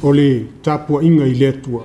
O le tapuaiga i le Atua.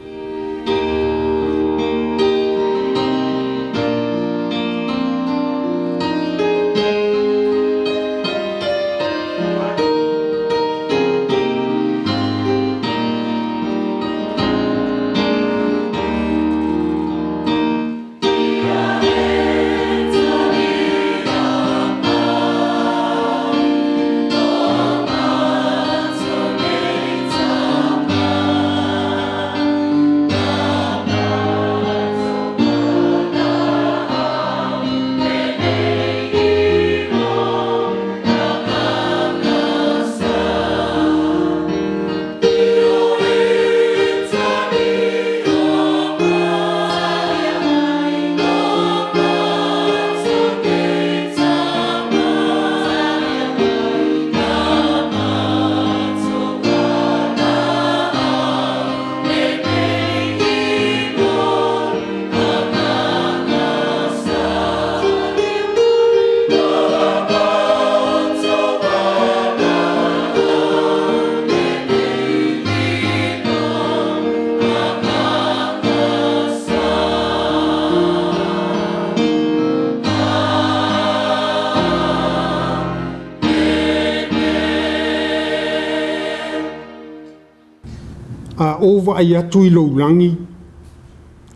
A ou vaai atu i lou lagi,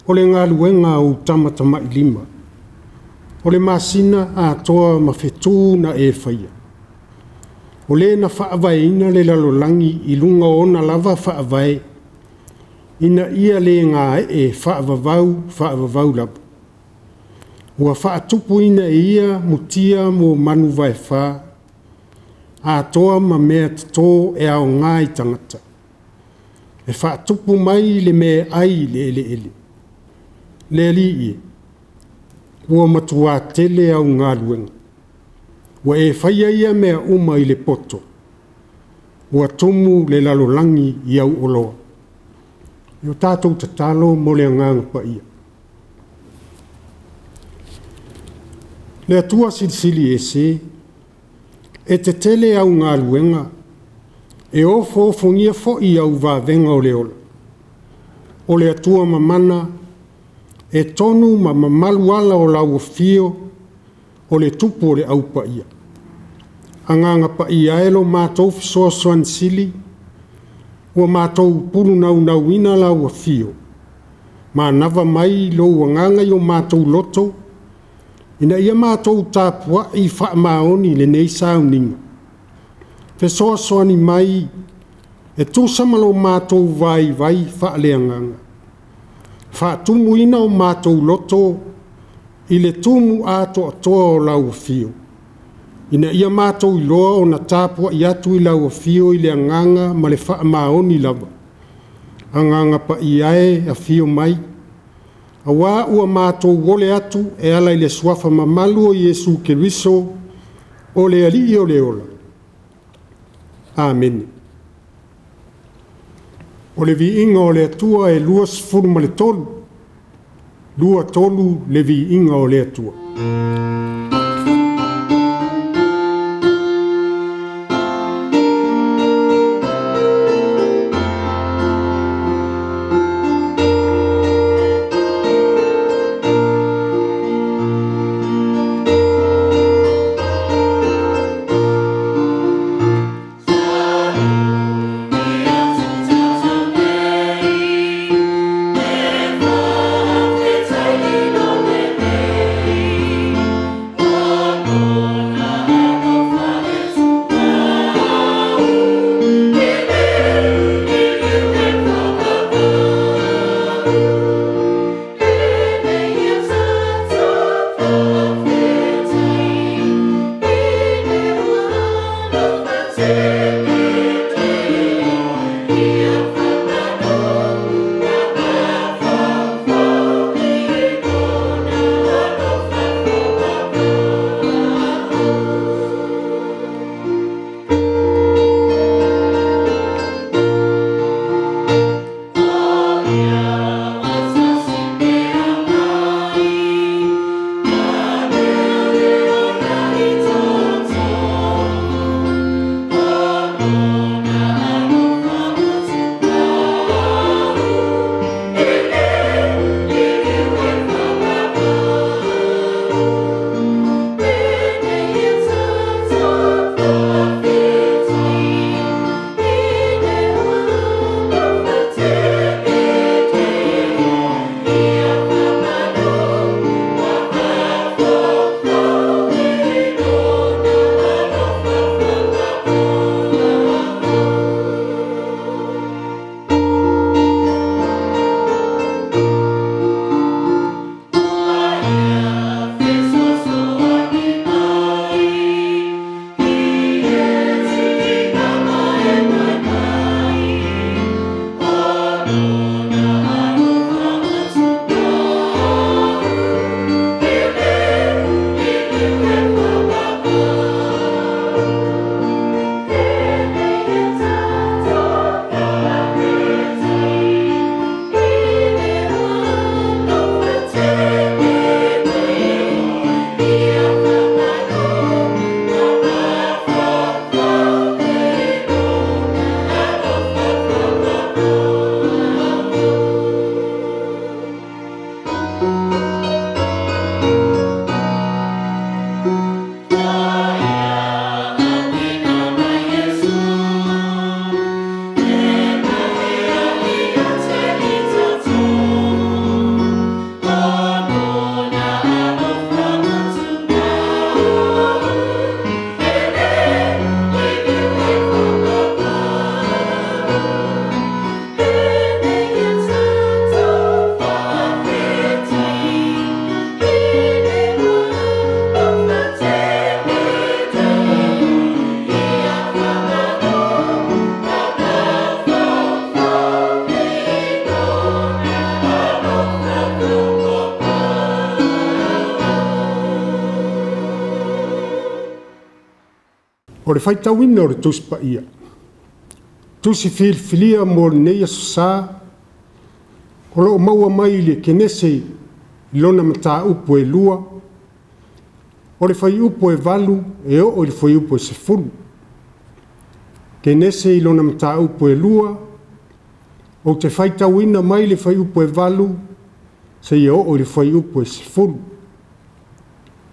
o le galuega a ou tamatamailima, o le masina atoa ma fetu na e faia. O le na faavaeina le lalolagi i luga o ona lava faavae, ina ia le gaee faavavau faavavau lava. Ua faatupuina e ia mutia mo manuvaefa, atoa ma mea toto e aoga i tagata. E faatupu mai le meaai i le eleele. Le Alii e, ua matua tele au galuega. Ua e faia ia mea uma i le poto. Ua tumu le lalolagi i au oloa. E o tatou tatalo mo le agaga paia. Le Atua silisili ese, e tetele au galuega, e ofoofogia foi au vavega o le ola. O le Atua mamana, e tonu ma mamalu ala o lau afio, o le tupu o le aupaia. Agaga paia e lo matou fesoasoani sili, ua matou pulunaunauina lau afio, manava mai lou agaga i o matou loto, ina ia matou tapuai faamaoni lenei sauniga. Fesoasoani mai e tusa ma lo matou vaivai faaleagaga. Faatumuina o matou loto i le tumu atoatoa o lau afio, ina ia matou iloa ona tapuai atu i lau afio i le agaga ma le faamaoni lava. Agaga paia e afio mai, auā ua matou ole atu e ala i le suafa mamalu o Iesu Keriso, o le Alii o le ola. Amene. O le viiga o le Atua e 23, 23 le viiga o le Atua. Thank you. O le faitauina o le Tusi Paia, tusi filifilia mo lenei Aso Sa, o lo o maua mai i le Kenese i lona mataupu e 2, o le fuaiupu e 8 e oo i le fuaiupu e 10. Kenese i lona mataupu e 2, ou te faitauina mai le fuaiupu e 8 seia oo i le fuaiupu e 10.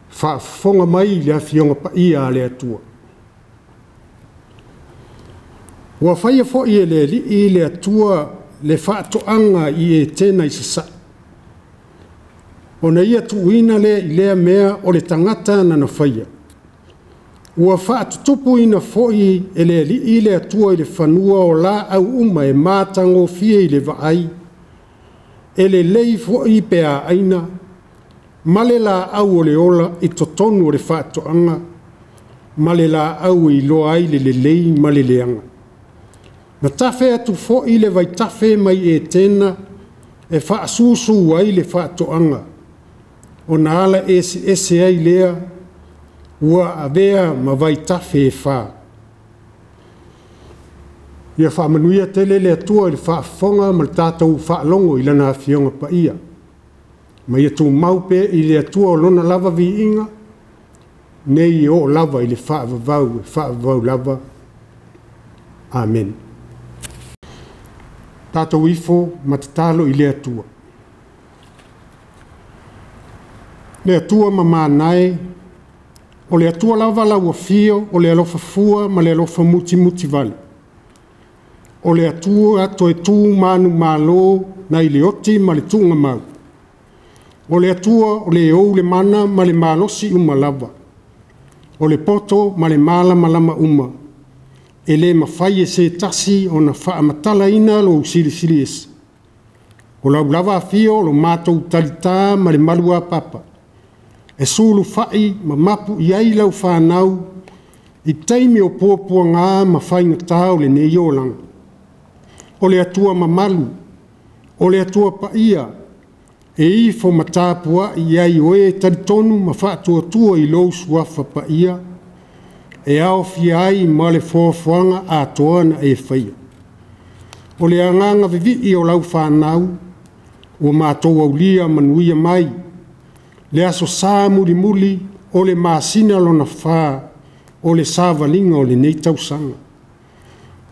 Faafofoga mai i le Afioga Paia a le Atua. Ua faia foi e le Alii le Atua le faatoaga i Etena i sasae, ona ia tuuina lea i lea mea o le tagata na faia. Ua faatutupuina foi e le Alii le Atua i le fanua o laau uma e matagofie i le vaai, e lelei foi pe a aina, ma le laau o le ola i totonu o le faatoaga, ma le laau e iloa ai le lelei ma le leaga. Na tafe atu foi le vaitafe mai Etena e faasusu ai le faatoaga, ona ala eseese ai lea ua avea ma vaitafe e fa. Ia faamanuia tele le Atua i le faafofoga ma le tatou faalogo i Lana Afioga Paia, ma ia tumau pea i le Atua lona lava viiga, nei e oo lava i le faavavau, e faavavau lava. Amene. Tatou ifo ma tatalo i le Atua. Le Atua mamana e, o le Atua lava lau afio, o le alofa fua ma le alofa mutimutivale. O le Atua toe tu manumalo nai le oti ma le tuugamau. O le Atua o le ou le mana ma le malosi uma lava. O le poto ma le malamalama uma. E le mafai e se tasi ona faamatalaina lou silisili ese. O lau lava afio o lo matou talitā ma le maluapapa, e sulufai ma mapu i ai lau fanau i taimi o puapuaga ma faigata o lenei olaga. O le Atua mamalu, o le Atua paia, e ifo ma tapuai i ai o e talitonu ma faatuatua i lou suafa paia, e aofia ai ma le foafoaga atoa na e faia. O le agaga vivii o lau fanau, ua matou aulia manuia mai, le aso sa mulimuli o le masina lona 4 o le savaliga o lenei tausaga.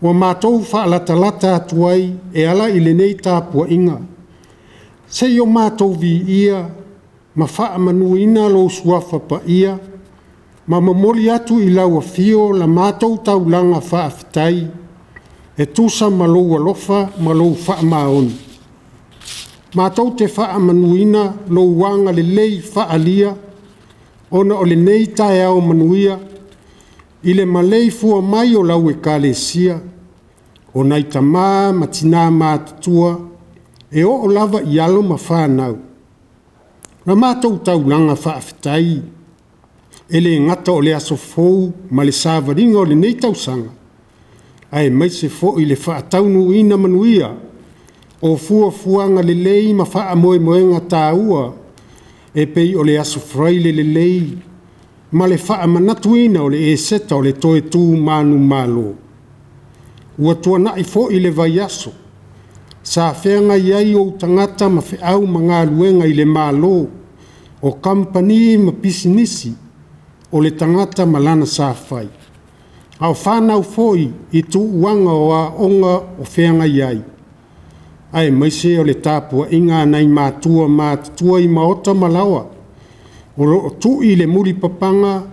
Ua matou faalatalata atu ai e ala i lenei tapuaiga, seia o matou viia ma faamanuina lou suafa paia, ma momoli atu i lau afio la matou taulaga faafetai, e tusa ma lou alofa ma lou faamaoni. Matou te faamanuina lou agalelei faaalia, ona o lenei taeao manuia, i le maleifua mai o lau ekalesia, o nai tamā ma tinā matutua, e oo lava i alo ma fanau. Na matou taulaga faafetai, e le gata o le aso fou ma le savaliga o lenei tausaga, aemaise foi le faataunuuina manuia o fuafuaga lelei ma faamoemoega taua, e pei o le aso Faraile lelei ma le faamanatuina o le Eseta o le toe tu manumalo. Ua tuanai foi le vaiaso sa feagai ai ou tagata ma feau ma galuega i le Malo, o kamupani ma pisinisi, o le tagata ma lana sa fai. A o fanau foi i tuuaga o aoga o feagai ai, aemaise o le tapuaiga a nai matua matutua i maota ma laoa, o lo o tui le mulipapaga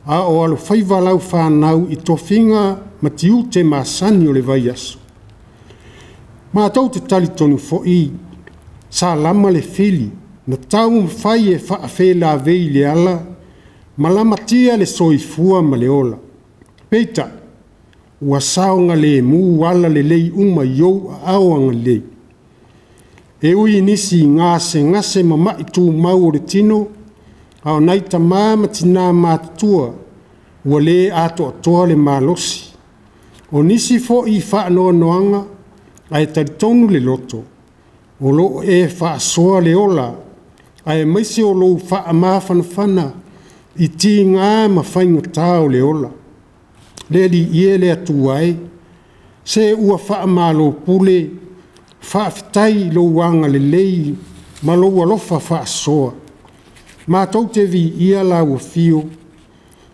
a o alofaiva lau fanau i tofiga ma tiute masani o le vaiaso. Matou te talitonu foi, sa lama le fili, na taumafai e faafelavei i le ala, ma lamatia le soifua ma le ola. Peitai, ua saogalemu ala lelei uma i ou aao agalelei. E ui i nisi gasegase ma mai tumau o le tino, a o nai tamā ma tinā matutua, ua le atoatoa le malosi. O nisi foi i faanoanoaga, ae talitonu le loto, o loo e faasoa le ola, aemaise o lou faamafanafana i tiga ma faigata o le ola. Le Alii e le Atua e, se ua faamalopule, faafetai i lou agalelei ma lou alofa faasoa. Matou te viia lau afio,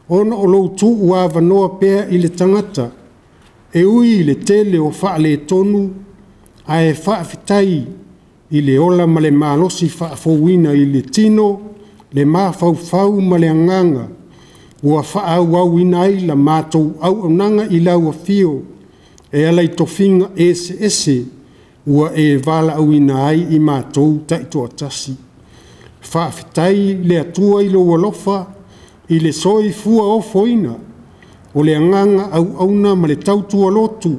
ona o lou tuuavanoa pea i le tagata, e ui i le tele o faaletonu, ae faafetai i le ola ma le malosi faafouina i le tino, le mafaufau ma le agaga ua faaauauina ai la matou auaunaga i lau afio e ala i tofiga eseese ua e valaauina ai i matou taitoatasi. Faafetai le Atua i lou alofa i le soifua ofoina o le agaga auauna ma le tautua lotu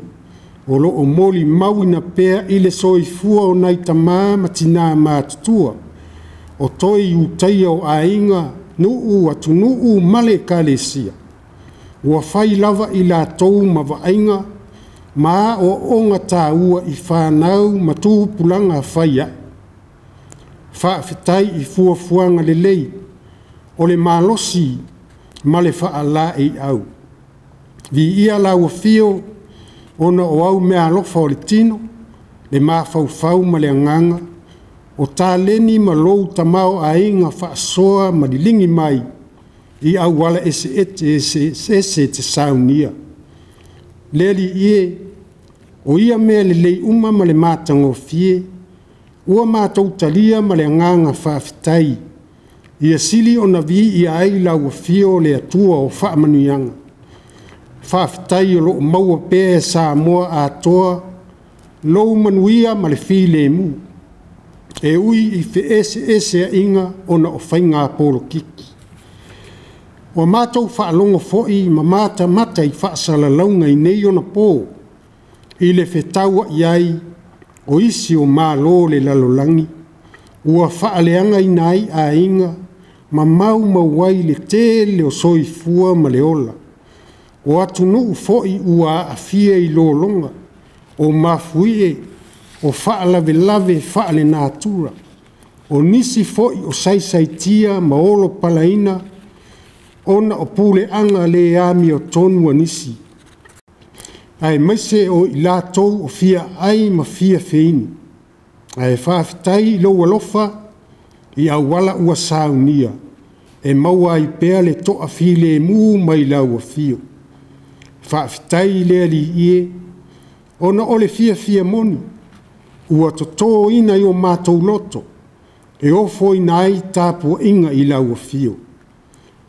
o lo o molimauina pea i le soifua o nai tama ma tina matutua o toe ulutaia o aiga, nuu, atunuu ma le Ekalesia, ua fai lava i latou ma vaaiga ma aoaoga taua i fanau ma tupulaga fai ae. Faafetai i fuafuaga lelei o le malosi ma le faalaeiau. Viia lau afio ona o au meaalofa o le tino, le mafaufau ma le agaga, o taleni ma lou tamaoaiga faasoa ma liligi mai i auala eseese e te saunia. Le Alii e, o ia mea lelei uma ma le matagofie ua matou talia ma le agaga faafetai, ia sili ona viia ai lau afio le Atua o faamanuiaga. Faafetai o lo o maua pea e Samoa atoa lou manuia ma le filemu, e ui i feeseeseaiga ona o faiga polokiki. Ua matou faalogo foi ma matamata i faasalalauga i nei ona po i le fetauai ai o isi o Malo o le lalolagi ua faaleagaina ai aiga ma maumau ai le tele o soifua ma le ola. O atunuu foi ua aafia i lologa o mafuie, o faalavelave faalenatura, o nisi foi o saisaitia ma olopalaina ona o puleaga le amiotonu a nisi, aemaise o i latou o fia aai ma fia feinu. Ae faafetai i lou alofa i auala ua saunia e maua ai pea le toafilemu mai lau afio. Faafetai i le Alii e, ona o le fiafia moni ua totoina i o matou loto e ofoina ai tapuaiga i lau afio.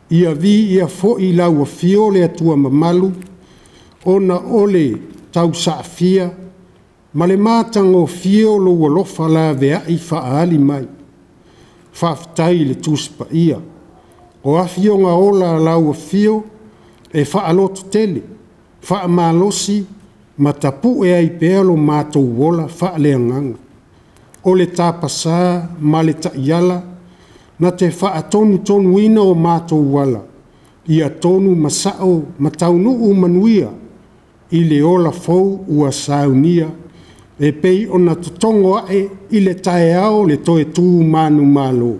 Ia viia foi lau afio le Atua mamalu, ona o le tausaafia ma le matagofie o lou alofa laveai faaali mai. Faafetai i le Tusi Paia, o afioga ola a lau afio e faalototele, faamalosi ma tapue ai pea lo matou ola faaleagaga. O le tapasa ma le taiala na te faatonutonuina o matou ala, ia tonu ma sao ma taunuu manuia i le ola fou ua saunia, e pei ona totogo ae i le taeao le toe tu manumalo.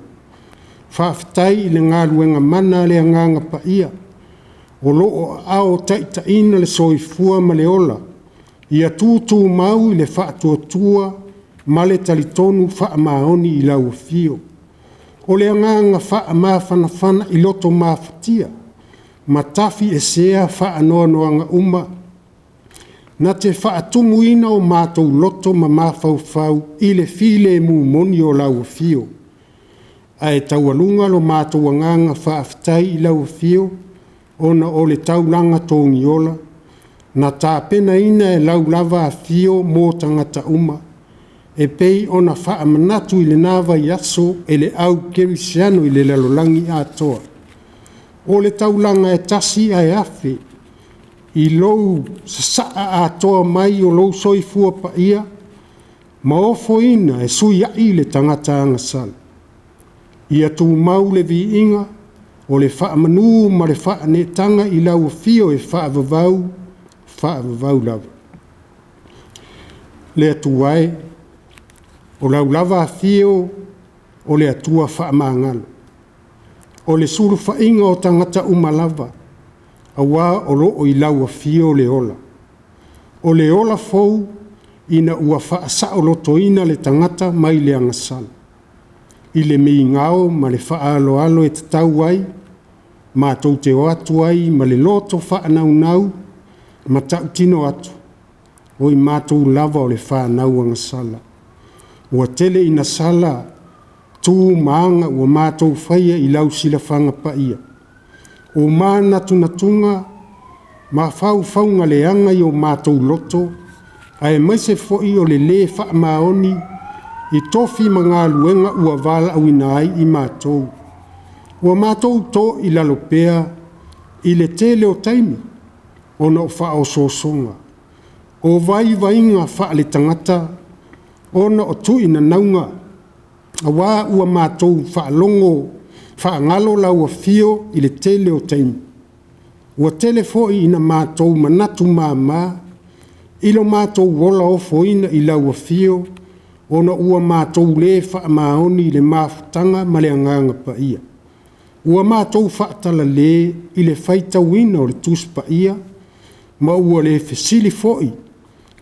Faafetai i le galuega mana a le Agaga Paia o lo o aao taitaiina le soifua ma le ola, ia tutumau i le faatuatua ma le talitonu faamaoni i lau afio. O le agaga faamafanafana i loto mafatia ma tafiesea faanoanoaga uma, na te faatumuina o matou loto ma mafaufau i le filemu moni o lau afio. Ae taualuga lo matou agaga faafetai i lau afio, ona o le taulaga togiola na tapenaina e lau lava afio mo tagata uma, e pei ona faamanatu i lena vaiaso e le au kerisiano i le lalolagi atoa. O le taulaga e tasi ae afe i lou sasaa atoa mai o lou soifua paia ma ofoina e suiai le tagata agasala. Ia tumau le viiga o le faamanu ma le faaneetaga i lau afio e faavavau, faavavau lava. Le Atua e, o lau lava afio o le Atua faamagalo, o le sulufaiga o tagata uma lava, auā o loo i lau afio le ola. O le ola fou ina ua faasaolotoina le tagata mai le agasala, i le migao ma le faaaloalo e tatau ai, matou te o atu ai ma le loto faanaunau ma tautino atu, o i matou lava o le fanau agasala. Ua tele ina sala tu ma aga ua matou faia i lau silafaga paia. O manatunatuga ma faufauga leaga i o matou loto, aemaise foi o le lē faamaoni i tofi ma galuega ua valaauina ai i matou. Ua matou toilalo pea i le tele o taimi ona o faaosoosoga, o vaivaiga faaletagata ona o tuinanauga, auā ua matou faalogo faagalo lau afio i le tele o taimi. Ua tele foi ina matou manatu mama i lo matou ola ofoina i lau afio, ona ua matou le faamaoni i le mafutaga ma le Agaga Paia. Ua matou faatalale i le faitauina o le Tusi Paia, ma ua le fesili foi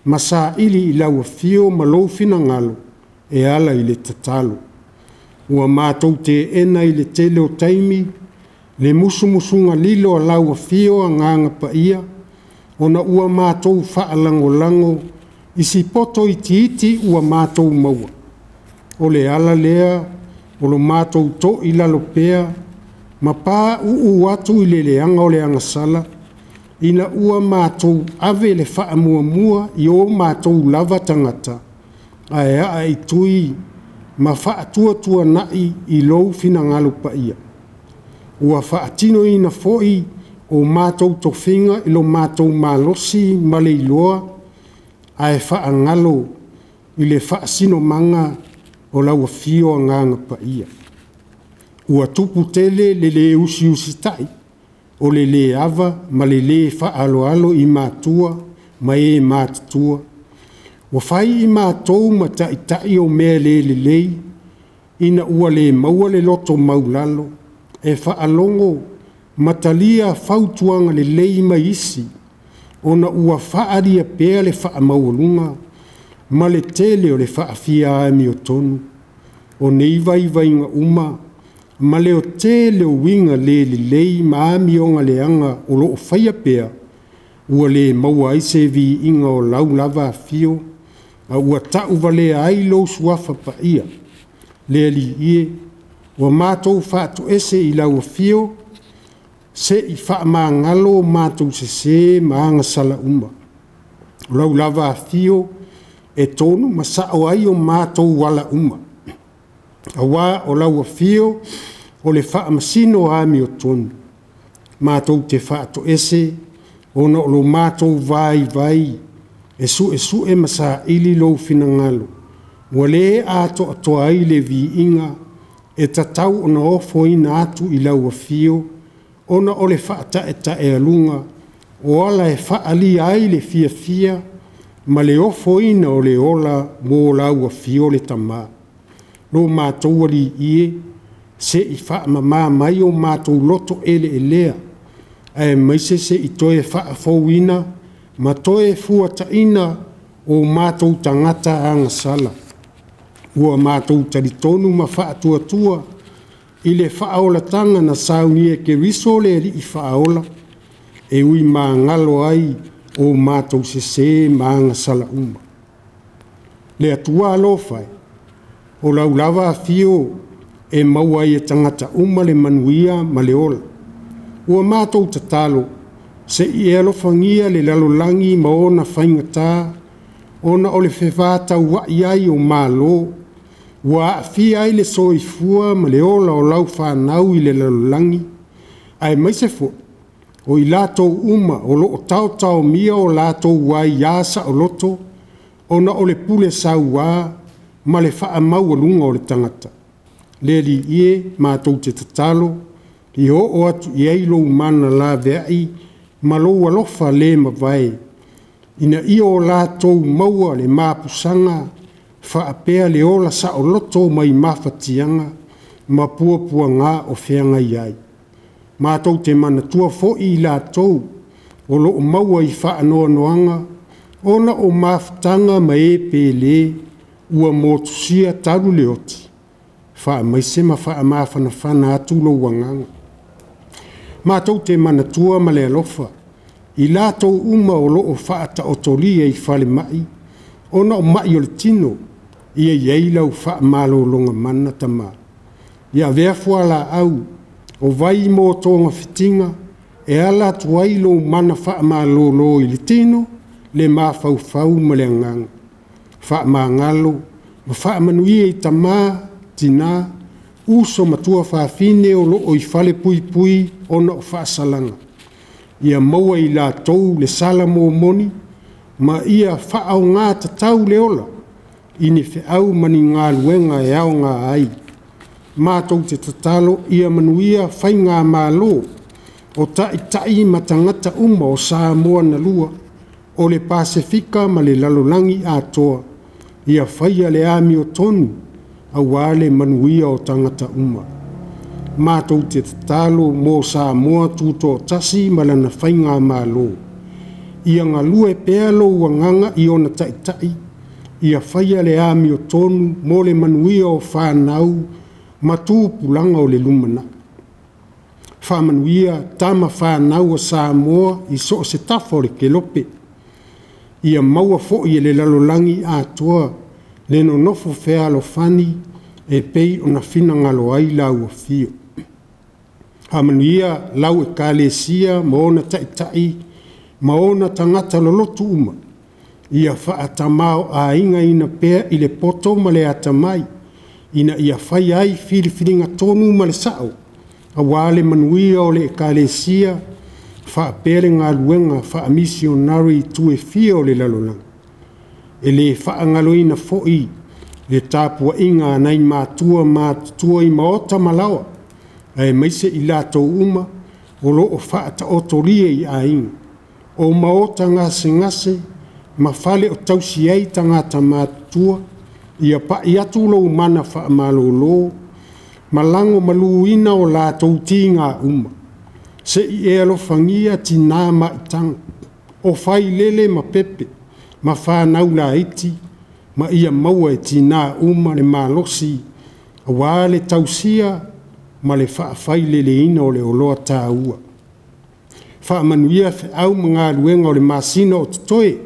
ma saili i lau afio ma lou finagalo e ala i le tatalo. Ua matou teena i le tele o taimi le musumusuga lilo a lau afio Agaga Paia, ona ua matou faalagolago i si poto itiiti ua matou maua. O le ala lea o lo matou toilalo pea ma pauu atu i le leaga o le agasala, ina ua matou ave le faamuamua i o matou lava tagata, ae aa i tui ma faatuatuanai i lou finagalo paia. Ua faatinoina foi o matou tofiga i lo matou malosi ma le iloa, ae faagalo i le faasinomaga o lau afio Agaga Paia. Ua tupu tele le le usiusitai, o le le ava ma le le faaaloalo i matua ma e matutua. Ua fai i matou ma taitai o mea le lelei, ina ua le maua le loto maualalo e faalogo ma talia fautuaga lelei mai isi, ona ua faaalia pea le faamaualuga ma le tele o le faafia amiotonu. O nei vaivaiga uma ma le tele o uiga le lelei ma amioga leaga o lo o faia pea, ua le maua ai se viiga o lau lava afio, a ua tauvalea ai lou suafa paia. Le Alii e, ua matou faatoese i lau afio, se i faamagalo matou sesē ma agasala uma. O lau lava afio e tonu ma sao ai o matou ala uma, auā o lau afio o le faamasino amiotonu. Matou te faatoese ona o lo matou vaivai e suesue ma saili lou finagalo, ua le atoatoa ai le viiga e tatau ona ofoina atu i lau afio, ona o le faataetaealuga o ala e faaalia ai le fiafia ma le ofoina o le ola mo lau afio le Tama. Lo matou Alii e, se i faamama mai o matou loto eleelea, aemaise se i toe faafouina ma toe fuataina o matou tagata agasala. Ua matou talitonu ma faatuatua i le faaolataga na saunia e Keriso le Alii Faaola, e ui magalo ai o matou sesē ma agasala uma. Le Atua alofa e, o lau lava afio e maua ai e tagata uma le manuia ma le ola. Ua matou tatalo se i e alofagia le lalolagi ma ona faigata, ona o le fevatauai ai o Malo, ua aafia ai le soifua ma le ola o lau fanau i le lalolagi, aemaise foi o i latou uma o lo o taotaomia o latou aiā saoloto ona o le pule sauā ma le faamaualuga o le tagata. Le Alii e, matou te tatalo, ia oo atu i ai lou mana laveai ma lou alofa le mavae, ina ia o latou maua le mapusaga faapea le ola saoloto mai mafatiaga ma puapuaga o feagai ai. Matou te manatua fo'i i latou o lo'o maua i faanoanoaga ona o mafutaga ma e pelē ua motusia talu le oti, faamaise ma faamafanafana atu lou agaga. Matou te manatua ma le alofa i latou uma o lo o faataotolia i falemai ona o mai o le tino, ia i ai lau faamalologa mana Tama. Ia avea fualaau o vai mo togafitiga e ala atu ai lou mana faamalolo i le tino, le mafaufau ma le agaga. Faamagalo ma faamanuia i tama, tina, uso ma tuafafine o lo o i falepuipui ona o faasalaga. Ia maua e i latou le sala momoni ma ia faaaoga tatau le ola i ni feau ma ni galuega e aoga ai. Matou te tatalo ia manuia faigamalo o Taitai ma tagata uma o Samoa na lua, o le Pasefika ma le lalolagi atoa, ia faia le amiotonu aua le manuia o tagata uma. Matou te tatalo mo Samoa Tutoatasi ma lana faigamalo, ia galue pea lou agaga i ona taitai, ia faia le amiotonu mo le manuia o fanau ma tupulaga o le lumanai. Faamanuia tama fanau a Samoa i so o se tafa o le kelope, ia maua foi e le lalolagi atoa le nonofo fealofani e pei ona finagalo ai lau Afio. Faamanuia lau Ekalesia ma ona taitai ma ona tagata lolotu uma, ia faatamaoaigaina pea i le poto ma le atamai, ina ia faia ai filifiliga tonu ma le sao aua le manuia o le Ekalesia faapea le galuega faamisionare i itu e fia o le lalolagi. E le faagaloina foi le tapuaiga a nai matua matutua i maota ma laoa, aemaise i latou uma o lo o faataotolia i aiga, o maota gasegase ma fale o tausi ai tagata matutua, ia pai atu lou mana faamalolo ma lagomaluina o latou tiga uma. Se i e alofagia tina maitaga, o failele ma pepe ma fanau laiti, ma ia maua e tina uma le malosi aua le tausia ma le faafaileleina o le oloa taua. Faamanuia feau ma galuega o le masina o totoe,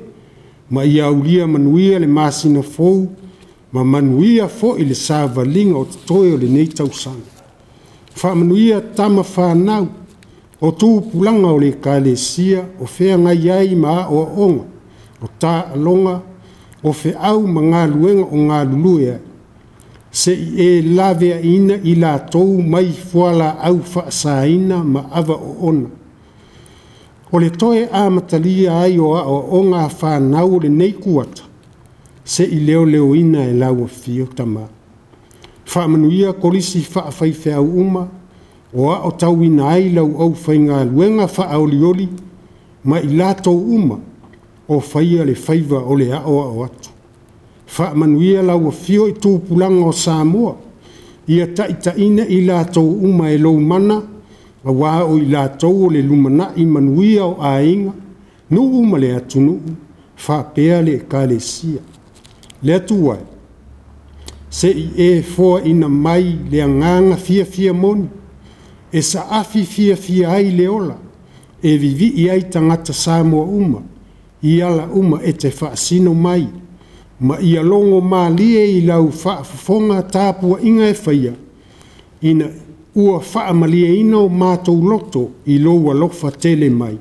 ma ia aulia manuia le masina fou ma manuia foi le savaliga o totoe o lenei tausaga. Faamanuia tama fanau o tupulaga o le Ekalesia o feagai ai ma aoaoga, o taaloga, o feau ma galuega o galulue ai. Se i e laveaiina i latou mai fualaau faasaina ma ava oona. O le toe amatalia ai o aoaoga a fanau o lenei kuata, se i leoleoina e lau Afio Tama. Faamanuia kolisi faafaifeau uma o aotauina ai lau aufaigaluega faaolioli ma i latou uma o faia le faiva o le aoao atu. Faamanuia lau Afio i tupulaga o Samoa, ia taitaiina i latou uma e lou mana, aua o i latou o le lumanai manuia o aiga, nuu ma le atunuu, faapea le Ekalesia. Le Atua e, se i e foaina mai le agaga fiafia moni, e saafi fiafia ai le ola, e vivii ai tagata Samoa uma, i ala uma e te faasino mai, ma ia logo malie i lau faafofoga tapuaiga e faia, ina ua faamalieina o matou loto i lou alofa tele mai.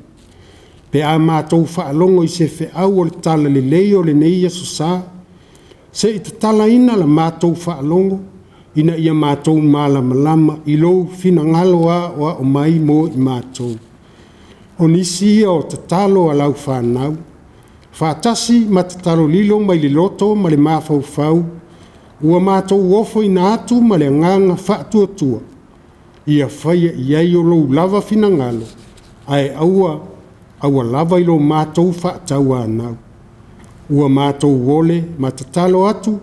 Pe a matou faalogo i se feau o le talalelei o lenei Aso Sa, se i tatalaina la matou faalogo ina ia matou malamalama i lou finagalo aoao mai mo i matou. O nisi ia o tatalo a lau fanau, faatasi ma tatalo lilo mai le loto ma le mafaufau, ua matou ofoina atu ma le agaga faatuatua, ia faia i ai o lou lava finagalo, ae aua aua lava i lo matou faatauanau. Ua matou ole ma tatalo atu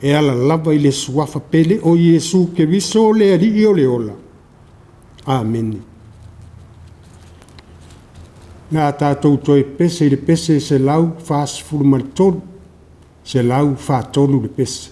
e ala lava i le suafa pele o Iesu Keriso le Alii o le ola. Amene. Le a tatou toe pese i le pese 143, 143 le pese.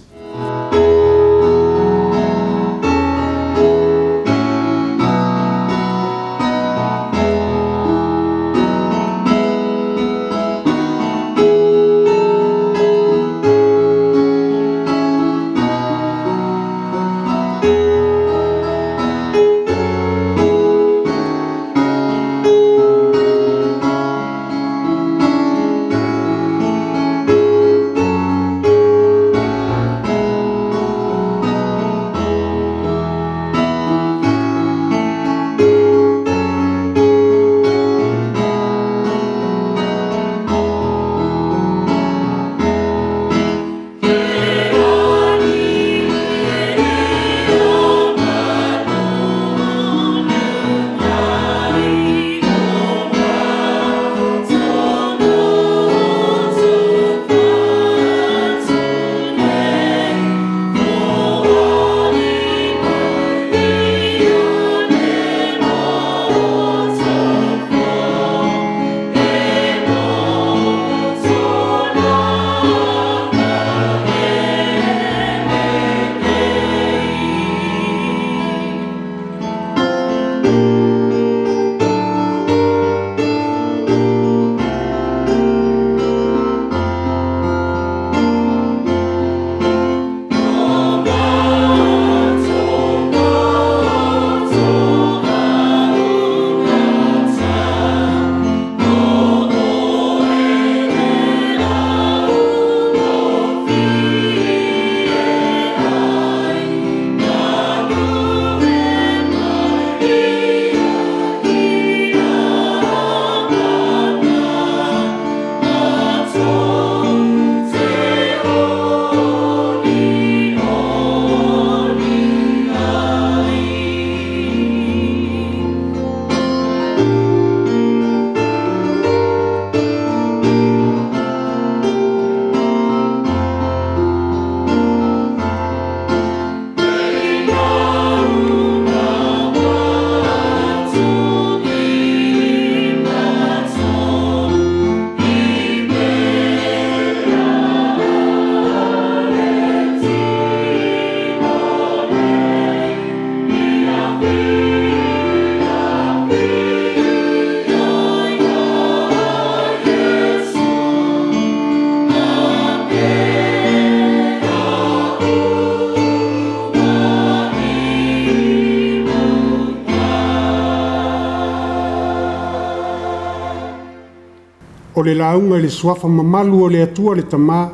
O le lauga i le suafa mamalu o le Atua le Tamā,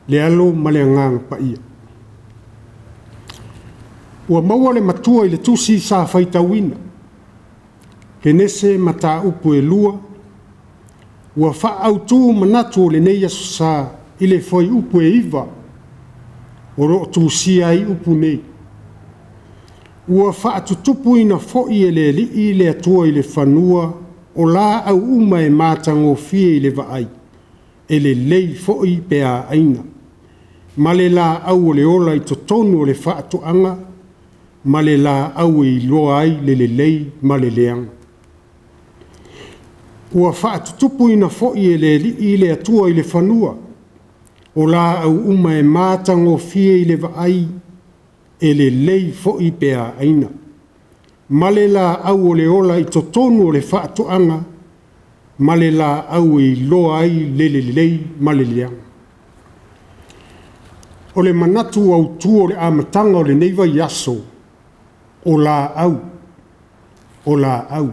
le Alo ma le Agaga Paia. Ua maua le matua i le tusi sa faitauina, Kenese mataupu e 2, ua faaautu manatu o lenei aso sa i le fuaiupu e 9, o loo tusia ai upu nei. Ua faatutupuina foi e le Alii le Atua i le fanua o laau uma e matagofie i le vaai, e lelei foi pe a aina, ma le laau o le ola i totonu o le faatoaga, ma le laau e iloa ai le lelei ma le leaga. Ua faatutupuina foi e le Alii le Atua i le fanua, o laau uma e matagofie i le vaai, e lelei foi pe a aina, ma le laau o le ola i totonu o le faatoaga, ma le laau e iloa ai le lelei ma le leaga. O le manatu autu o le amataga o lenei vaiaso, o laau, o laau.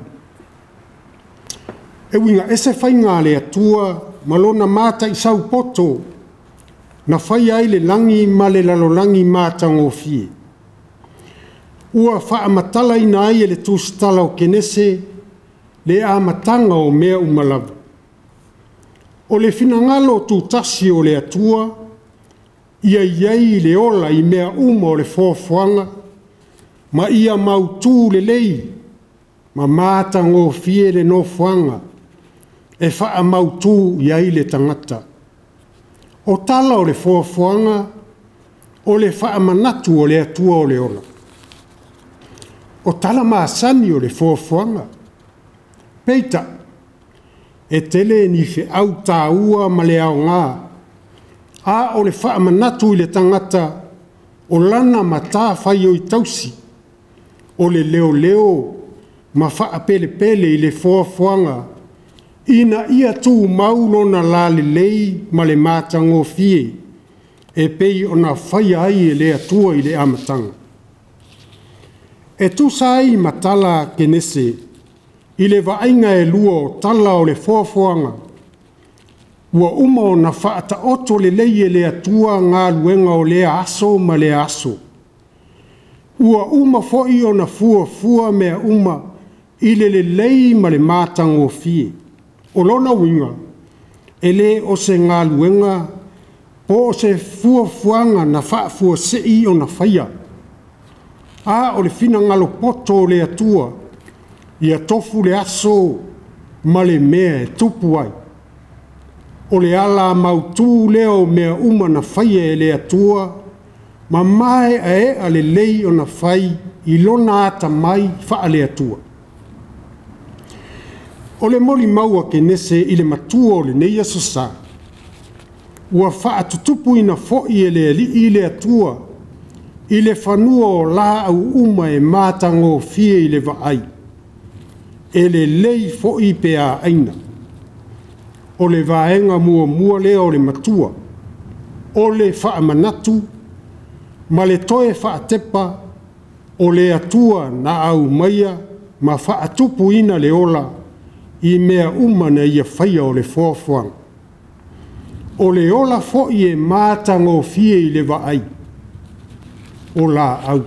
E uiga ese faiga a le Atua ma lona mataisau poto, na faia ai le lagi ma le lalolagi matagofie. Ua faamatalaina ai e le tusitala o Kenese le amataga o mea uma lava. O le finagalo tutasi o le Atua, ia i ai le ola i mea uma o le foafoaga, ma ia mautu lelei ma matagofie le nofoaga e faamautu i ai le tagata. O tala o le foafoaga, o le faamanatu o le Atua o le ola. O tala masani o le foafoaga. Peita, E tele ni feau tāua ma le aoga, a o le faamanatu i le tagata o lana matafaioi tausi, o le leoleo ma faapelepele i le foafoaga ina ia tumau lona lalelei ma le matagofie e pei ona faia ai e le Atua i le amataga. E tusa ai ma tala a Kenese i le vaaiga e lua o tala o le foafoaga, ua uma ona faataoto lelei e le Atua galuega o lea aso ma lea aso. Ua uma foi ona fuafua mea uma i le lelei ma le matagofie. O lona uiga, e le o se galuega po o se fuafuaga na faafuasei ona faia, a o le finagalo poto o le Atua ia tofu le aso ma le mea e tupu ai. O le ala mautu lea o mea uma na faia e le Atua ma maeaea lelei ona fai i lona atamai faale-Atua. O le molimau a Kenese i le matua o lenei Aso Sa, ua faatutupuina foi e le Alii le Atua i le fanua o laau uma e matagofie i le vaai, e lelei foi pe a aina. O le vaega muamua lea o le matua, o le faamanatu ma le toe faatepa o le Atua na aumaia ma faatupuina le ola i mea uma na ia faia o le foafoaga. O le ola foi e matagofie i le vaai, o laau.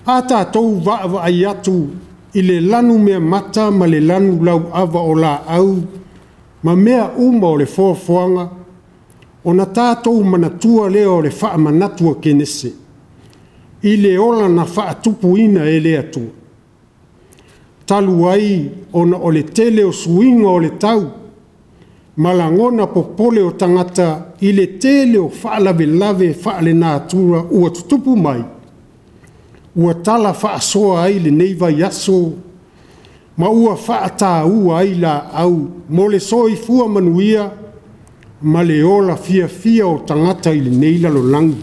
A tatou vaavaai atu i le lanu meamata ma le lanu lauava o laau ma mea uma o le foafoaga, ona tatou manatua lea o le faamanatu a Kenese i le ola na faatupuina e le Atua. Talu ai ona o le tele o suiga o le tau ma lagona popole o tagata i le tele o faalavelave faalenatura ua tutupu mai, ua tala faasoa ai lenei vaiaso ma ua faataua ai laau mo le soifua manuia ma le ola fiafia o tagata i lenei lalolagi.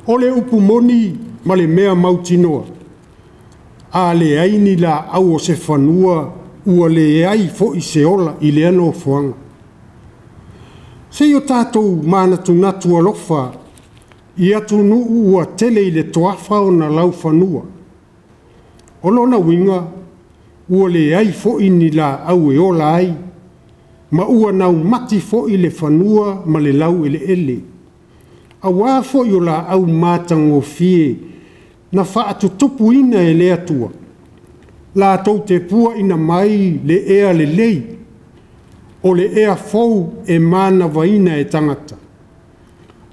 O le upu moni ma le mea mautinoa, a leai ni laau o se fanua, ua leai foi se ola i lea nofoaga. Se i o tatou manatunatu alofa i atunuu ua tele i le toafa ona laufanua. O lona uiga, ua leai foi ni laau e ola ai, ma ua naumati foi le fanua ma le laueleele. Aua foi o laau matagofie na faatutupuina e le Atua, latou te puaina mai le ea lelei, o le ea fou e manavaina e tagata,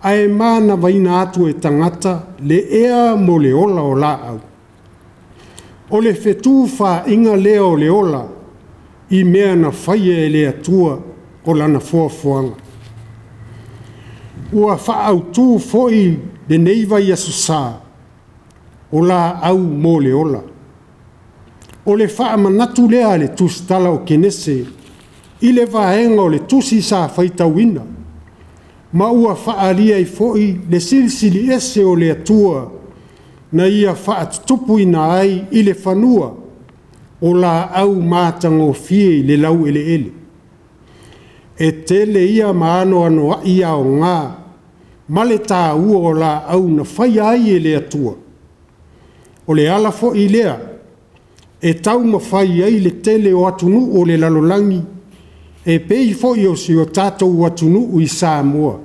ae manavaina atu e tagata le ea mo le ola o laau. O le fetufaaiga lea o le ola i mea na faia e le Atua o lana foafoaga. Ua faaautu foi lenei vaiaso sa o laau mo le ola. O le faamanatu lea a le tusitala o Kenese i le vaega o le tusi sa faitauina, ma ua faaalia ai foi le silisili ese o le Atua na ia faatutupuina ai i le fanua o laau matagofie i le laueleele. E tele ia ma anoanoai aoga ma le taua o laau na faia ai e le Atua. O le ala foi lea e taumafai ai le tele o atunuu o le lalolagi, e pei foi o si o tatou atunuu i Samoa,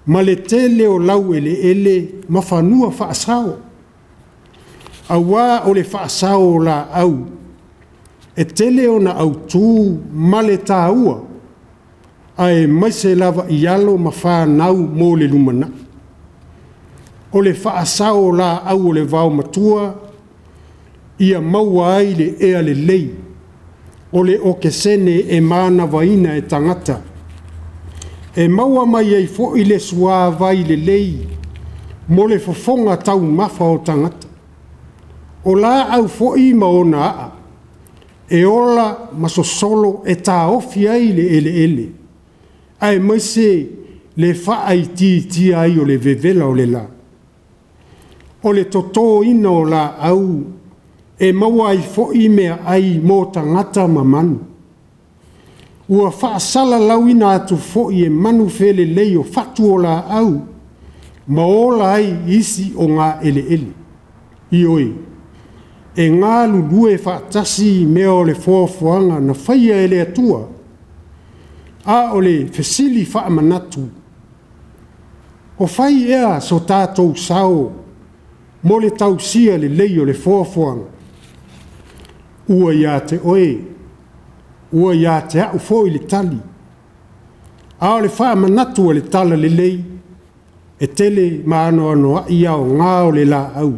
ma le tele o laueleele ma fanua faasao. Aua o le faasao o laau, e tele ona autu ma le taua, aemaise lava i alo ma fanau mo le lumanai. O le faasao o laau o le vaomatua, ia maua ai le ea lelei, o le okesene e manavaina e tagata. E maua mai ai foi le suavai lelei mo le fofoga taumafa o tagata. O laau foi ma ona aa, E ola ma sosolo e taofi ai le eleele, aemaise le faaitiitia ai o le vevela o le la. O le totoina o laau e maua ai foi meaai mo tagata ma manu. Ua faasalalauina atu foi e manu felelei o fatu o laau ma ola ai isi o gaeleele. Ioe, e galulue faatasi mea o le foafoaga na faia e le Atua. A o le fesili faamanatu, o fai ea so tatou sao mo le tausia lelei o le foafoaga? Ua ia te oe, ua ia te au foi le tali. A o le faamanatu a le Talalelei, e tele ma anoanoai aoga o le laau,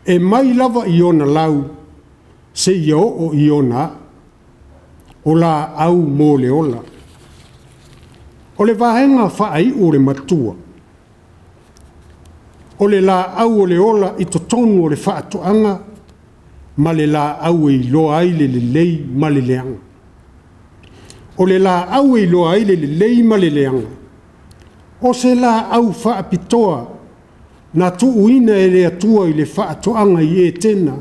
e mai lava i ona lau seia oo i ona aa. O laau mo le ola. O le vaega faaiu o le matua, o le laau o le ola i totonu o le faatoaga ma le laau e iloa ai le lelei ma le leaga. O le laau e iloa ai le lelei ma le leaga, o se laau faapitoa na tuuina e le Atua i le faatoaga i Etena,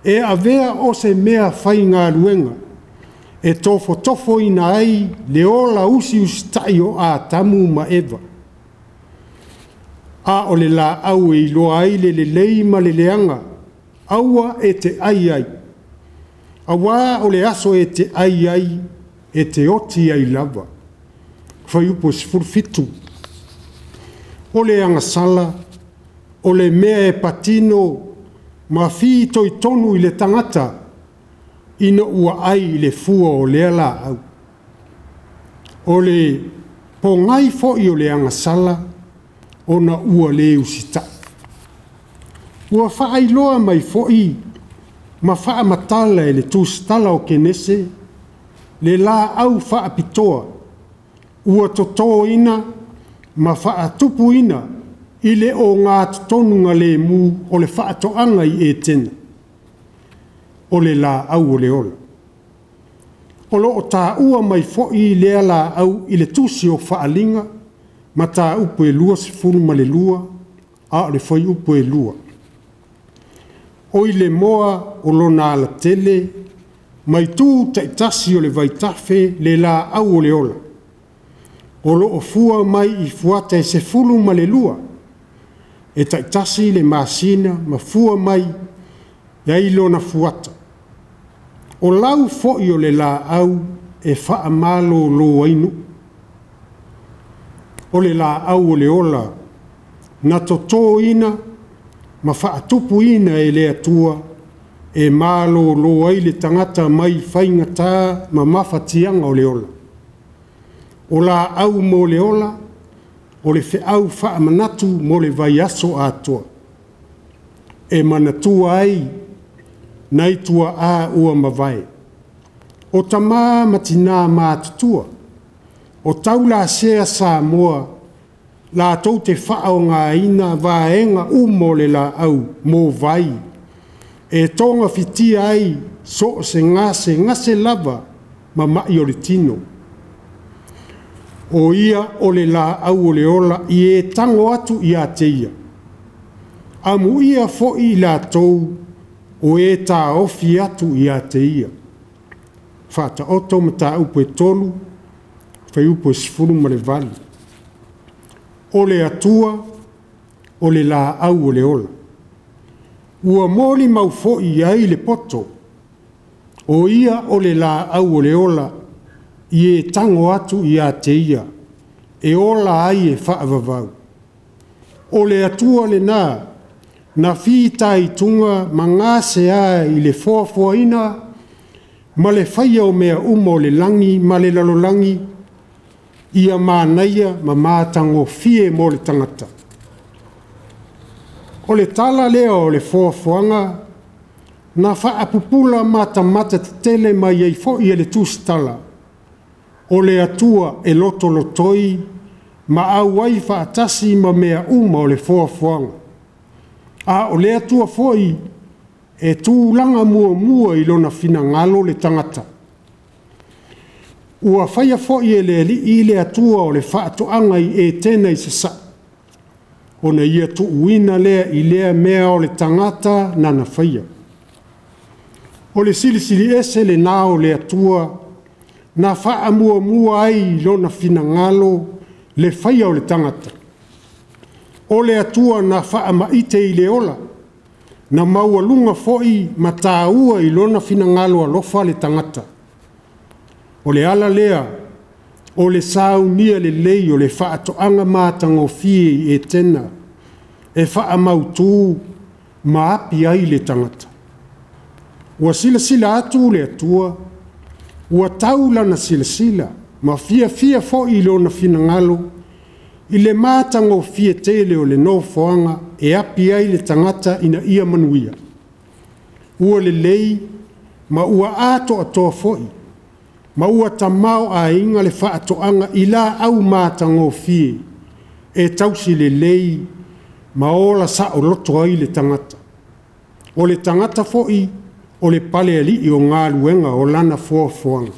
e avea o se mea faigaluega e tofotofoina ai le ola usiusitai o Atamu ma Eva. A o le laau e iloa ai le lelei ma le leaga, aua e te ai ai, aua o le aso e te ai ai, e te oti ai lava. Fuaiupu 17. O le agasala, o le mea e patino ma fitoitonu i le tagata ina ua ai i le fua o lea laau. O le pogai foi o le agasala ona ua le usitai. Ua faailoa mai foi ma faamatala e le tusitala o Kenese le laau faapitoa ua totoina ma faatupuina i le ogatotonugalemu o le faatoaga i Etena, o le laau o le ola. O lo o taua mai foi lea laau i le tusi o Faaaliga, mataupu e 22, a o le fuaiupu e 2. Oi le moa o lona alatele ma itu taitasi o le vaitafe le laau o le ola, o lo o fua mai i fuata e 12, e taitasi le masina ma fua mai ai lona fuata. O lau foi o le laau e faamalolo ai nuu. O le laau o le ola na totoina ma faatupuina e le Atua e malolo ai le tagata mai faigata ma mafatiaga o le ola. O laau mo le ola, o le feau faamanatu mo le vaiaso atoa. E manatua ai nai tuaa ua mavae. O tama ma tina matutua, o taulasea Samoa latou te faaaogaina vaega uma o le laau mo vai e togafitia ai so o se gasegase lava ma mai o le tino. O ia o le laau o le ola i e tago atu ia te ia. Amuia foi i latou o e taofi atu ia te ia. Faataoto mataupu e 3, fuaiupu e 18. O le Atua, o le laau o le ola. Ua molimau foi i ai le poto, o ia o le laau o le ola, i e tago atu ia te ia, e ola ai e faavavau. O le Atua lena, na fitaituga ma gasea i le foafoaina ma le faia o mea uma o le lagi ma le lalolagi, ia manaia ma matagofie mo le tagata. O le tala lea o le foafoaga na faapupula matamata tetele mai ai foi e le tusitala, o le Atua e lotolotoi ma auai faatasi ma mea uma o le foafoaga. A o le Atua foi e tulaga muamua i lona finagalo le tagata. Ua faia foi e le Alii le Atua o le faatoaga i Etena i sasae, ona ia tuuina lea i lea mea o le tagata nana faia. O le Silisili Ese lena o le Atua na faamuamua ai i lona finagalo le faia o le tagata. O le Atua na faamaite i le ola, na maualuga foi ma taua i lona finagalo alofa le tagata. O le ala lea o le saunia lelei o le faatoaga matagofie i Etena e faamautu ma api ai le tagata. Ua silasila atu le Atua, ua tau lana silasila ma fiafia foi i lona finagalo i le matagofie tele o le nofoaga e api ai le tagata ina ia manuia. Ua lelei ma ua atoatoa foi, ma ua tamaoaiga le faatoaga i laau matagofie e tausi lelei ma ola saoloto ai le tagata. O le tagata foi o le palealii o galuega o lana foafoaga.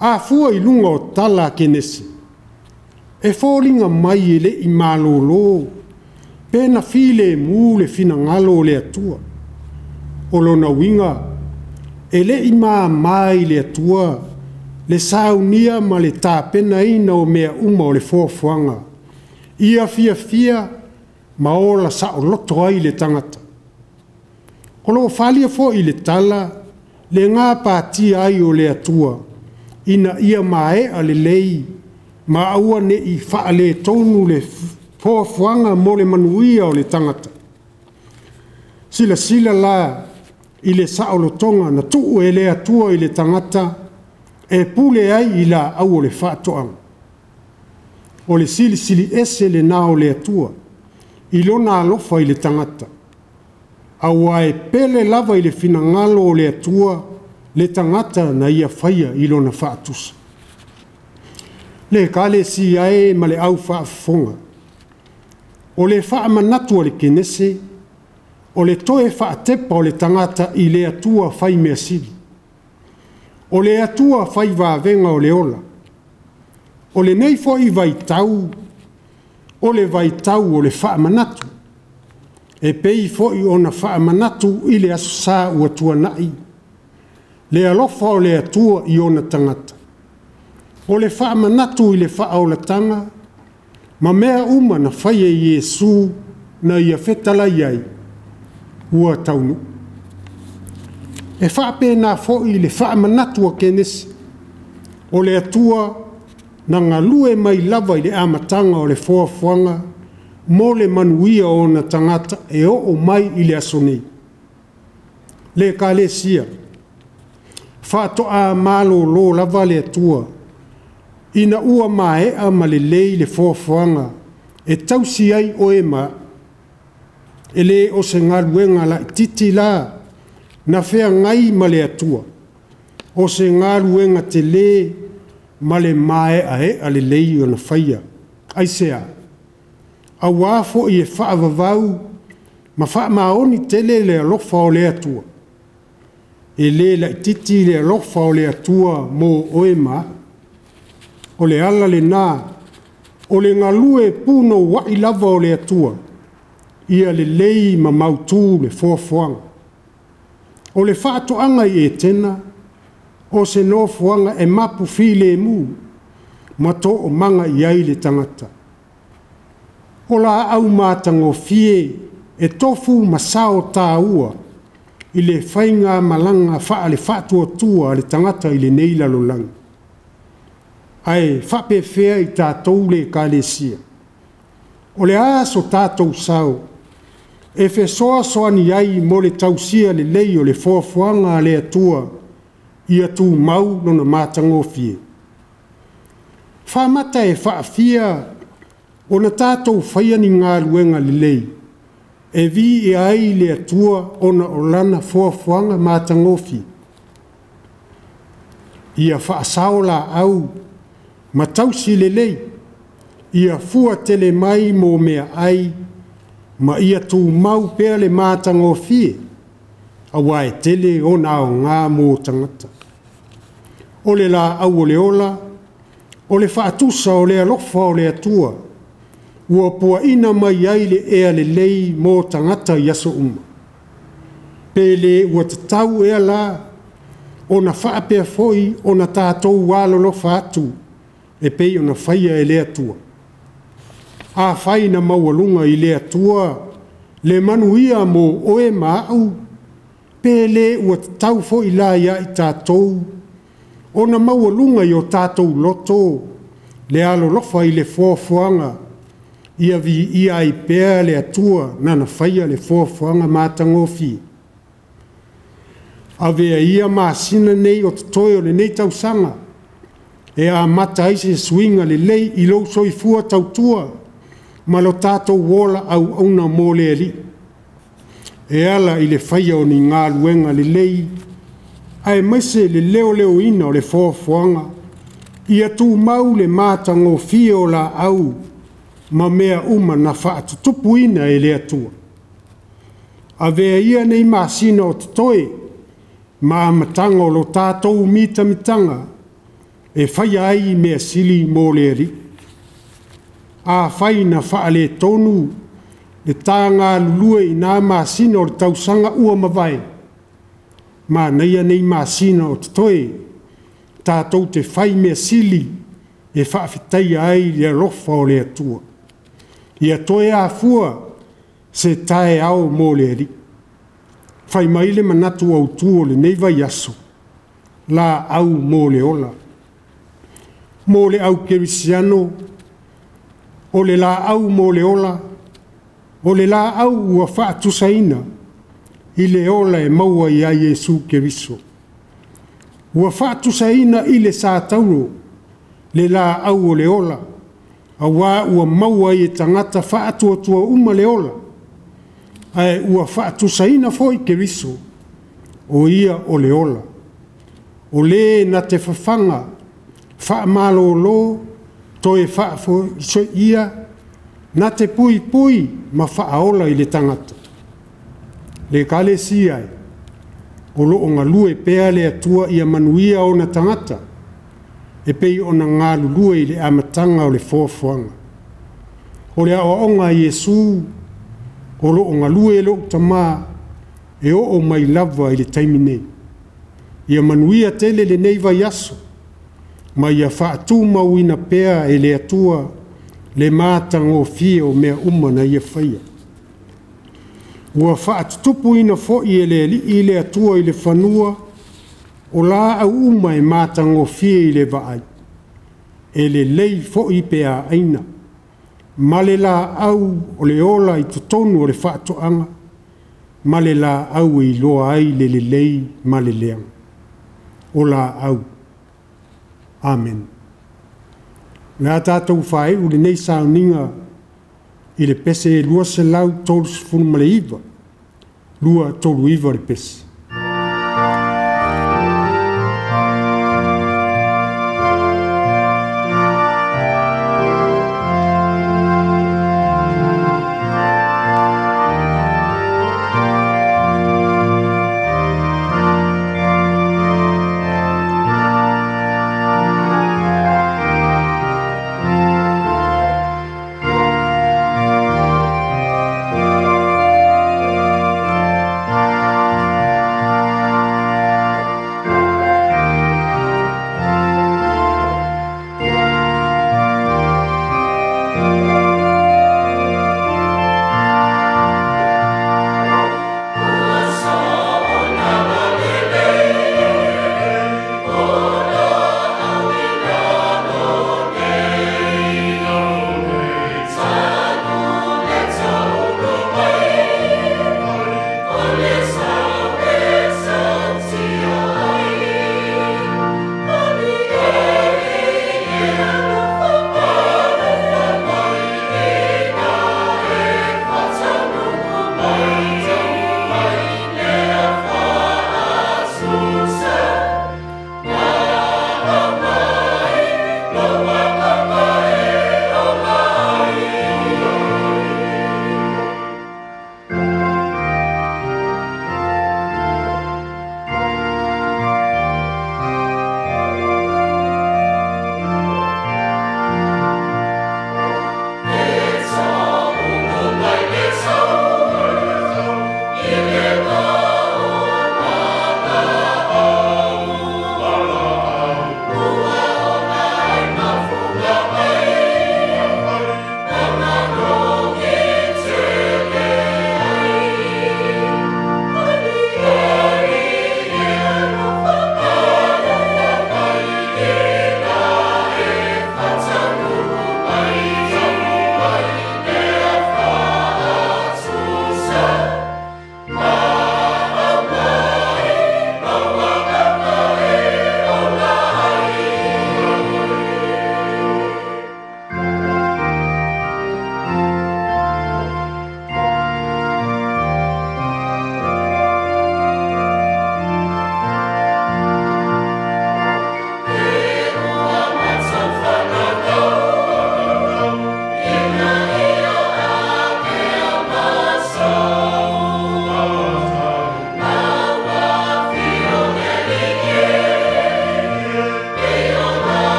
A fua i luga o tala a Kenese, e foliga mai e le i malolo pe na filemu le finagalo o le Atua. O lona uiga, e le i mama i le Atua le saunia ma le tapenaina o mea uma o le foafoaga, ia fiafia ma ola saoloto ai le tagata. O lo o faaalia foi i le tala le gapatia ai o le Atua ina ia maea lelei ma aua ne i faaletonu le foafoaga mo le manuia o le tagata. Silasila la i le saolotoga na tuu e le Atua i le tagata e pule ai i laau o le faatoaga. O le Silisili Ese lena o le Atua i lona alofa i le tagata, aua e pele lava i le finagalo o le Atua le tagata na ia faia i lona faatusa. Le Ekalesia e ma le au faafofoga, o le faamanatu a le Kenese, o le toe faatepa o le tagata i le Atua faimeasili. O le Atua fai vavega o le ola. O lenei foi vaitau, o le vaitau o le faamanatu, e pei foi ona faamanatu i le Aso Sa ua tuanai le alofa o le Atua i ona tagata. O le faamanatu i le faaolataga ma mea uma na faia e Iesu na ia fetalai ai, ua taunuu. E faapena foi le faamanatu a Kenese, o le Atua na galue mai lava i le amataga o le foafoaga mo le manuia o ona tagata e oo mai i le aso nei. Le Ekalesia, faatoa malolo lava le Atua ina ua maea ma lelei le foafoaga e tausi ai oe ma au. E le o se galuega laitiiti la na feagai ma le Atua, o se galuega tele ma le maeaea lelei ona faia. Aisea? Aua foi e faavavau ma faamaoni tele le alofa o le Atua. E le laitiiti le alofa o le Atua mo oe ma au. O le ala lena o le galue punouai lava o le Atua, ia lelei ma mautu le foafoaga. O le faatoaga i Etena, o se nofoaga e mapu filemu ma toomaga i ai le tagata. O laau matagofie e tofu ma sao taua i le faigamalaga faale-faatuatua a le tagata i lenei lalolagi. Ae faapefea i tatou le Ekalesia? O le a so tatou sao e fesoasoani ai mo le tausia lelei o le foafoaga a le Atua ia tumau lona matagofie? Faamata e faafia ona tatou faia ni galuega lelei e viia ai le Atua ona o lana foafoaga matagofie? Ia faasao laau ma tausi lelei, ia fua tele mai mo meaai Ma ia tumau pea le matagofie, auā e tele ona aoga mo tagata. O le laau o le ola, o le faatusa o le alofa o le Atua, ua puaina mai ai le ea lelei mo tagata i aso uma. Pe le ua tatau ea la ona faapea foi ona tatou alolofa atu e pei ona faia e le Atua? Afai na maualuga i le Atua le manuia mo oe ma au, pe le ua tatau foi la ia i tatou ona maualuga i o tatou loto le alolofa i le foafoaga ia viia ai pea le Atua nana faia le foafoaga matagofie? Avea ia masina nei o totoe o lenei tausaga e amata ai se suiga lelei i lou soifua tautua ma lo tatou ola auauna mo le Alii, e ala i le faia o ni galuega lelei aemaise le leoleoina o le foafoaga ia tumau le matagofie o laau ma mea uma na faatutupuina e le Atua. Avea ia nei masina o totoe ma amataga o lo tatou mitamitaga e faia ai mea sili mo le Alii. Afai na faaletonu le ta galulue i na masina o le tausaga ua mavae, manaia nei masina o totoe tatou te fai mea sili e faafetaia ai le alofa o le Atua. Ia toe afua se taeao mo le Alii. Fai mai le manatu autu o lenei vaiaso, laau mo le ola. Mo le au kerisiano, o le laau mo le ola, o le laau ua faatusaina i le ola e maua ia Iesu Keriso. Ua faatusaina i le satauro le laau o le ola, auā ua maua ai e tagata faatuatua uma le ola, ae ua faatusaina foi Keriso, o Ia o le ola. O le na te fafaga, faamalolo, toe faafoisia, na te puipui ma faaola i le tagata. Le Ekalesia e, o lo o galue pea le Atua ia manuia ona tagata e pei ona galulue i le amataga o le foafoaga. O le aoaoga a Iesu, o lo o galue lou Tama e oo mai lava i le taimi nei. Ia manuia tele lenei vaiaso, ma ia faatumauina pea e le Atua le matagofie o mea uma na Ia faia. Ua faatutupuina foi e le Alii le Atua i le fanua o laau uma e matagofie i le vaai, e lelei foi pe a aina, ma le laau o le ola i totonu o le faatoaga, ma le laau e iloa ai le lelei ma le leaga. O laau. Amene. O le a tatou faaiu lenei sauniga i le pese 239, 239 le pese.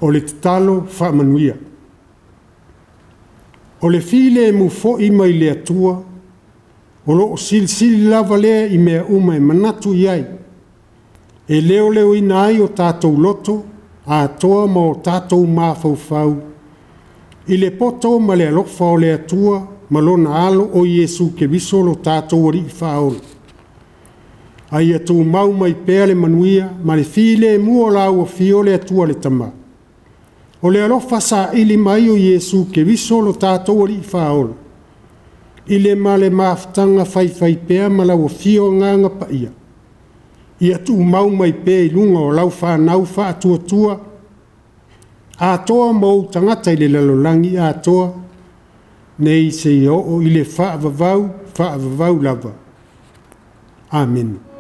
O le tatalo faamanuia. O le filemu foi mai le Atua, o lo o silisili lava lea i mea uma e manatu i ai, e leoleoina ai o tatou loto atoa ma o tatou mafaufau i le poto ma le alofa o le Atua ma lona Alo o Iesu Keriso lo tatou Alii Faaola. A ia tumau mai pea le manuia ma le filemu o lau Afio le Atua le Tama. O le alofa saili mai o Iesu Keriso lo tatou Alii Faaola, i le ma le mafutaga faifaipea ma lau Afio Agaga Paia, ia tumau mai pea i luga o lau fanau faatuatua atoa ma ou tagata i le lalolagi atoa, nei seia oo i le faavavau, faavavau lava. Amene.